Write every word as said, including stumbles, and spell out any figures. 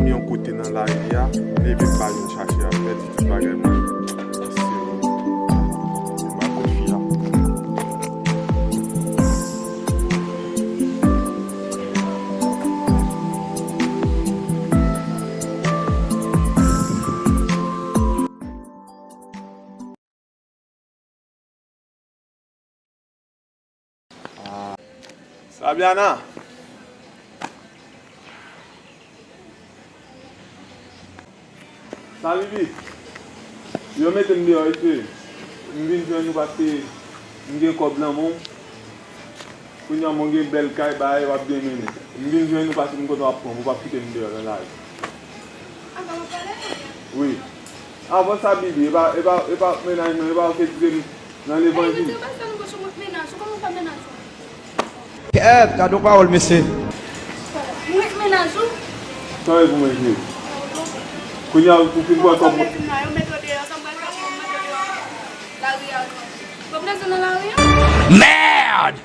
Yon kote nan lari a, leve m pa jwenn chache a, pèdi tout bagay mwen. Se, se pa kot fi a. Sabiana! Sabibi! Yo mete m deyò, mesye. M vin jwenn ou paske m gen kòb nan men w. Kounye a mwen gen bèl kay, bagay, w ap byen mennen. M vin jwenn ou paske m konnen w ap pran m, ou p ap kite m deyò nan lari. Wi. Avan sa, Bibi, e pa, e pa, e pa mennaj mwen, e pa ou ki kite m nan levanjil. Kèt, gade yon pawòl, mesye. Mwen mennaj ou? Sa e pou mwen, cheri. Kounye a, ou fin pran kòb mwen. Mèd!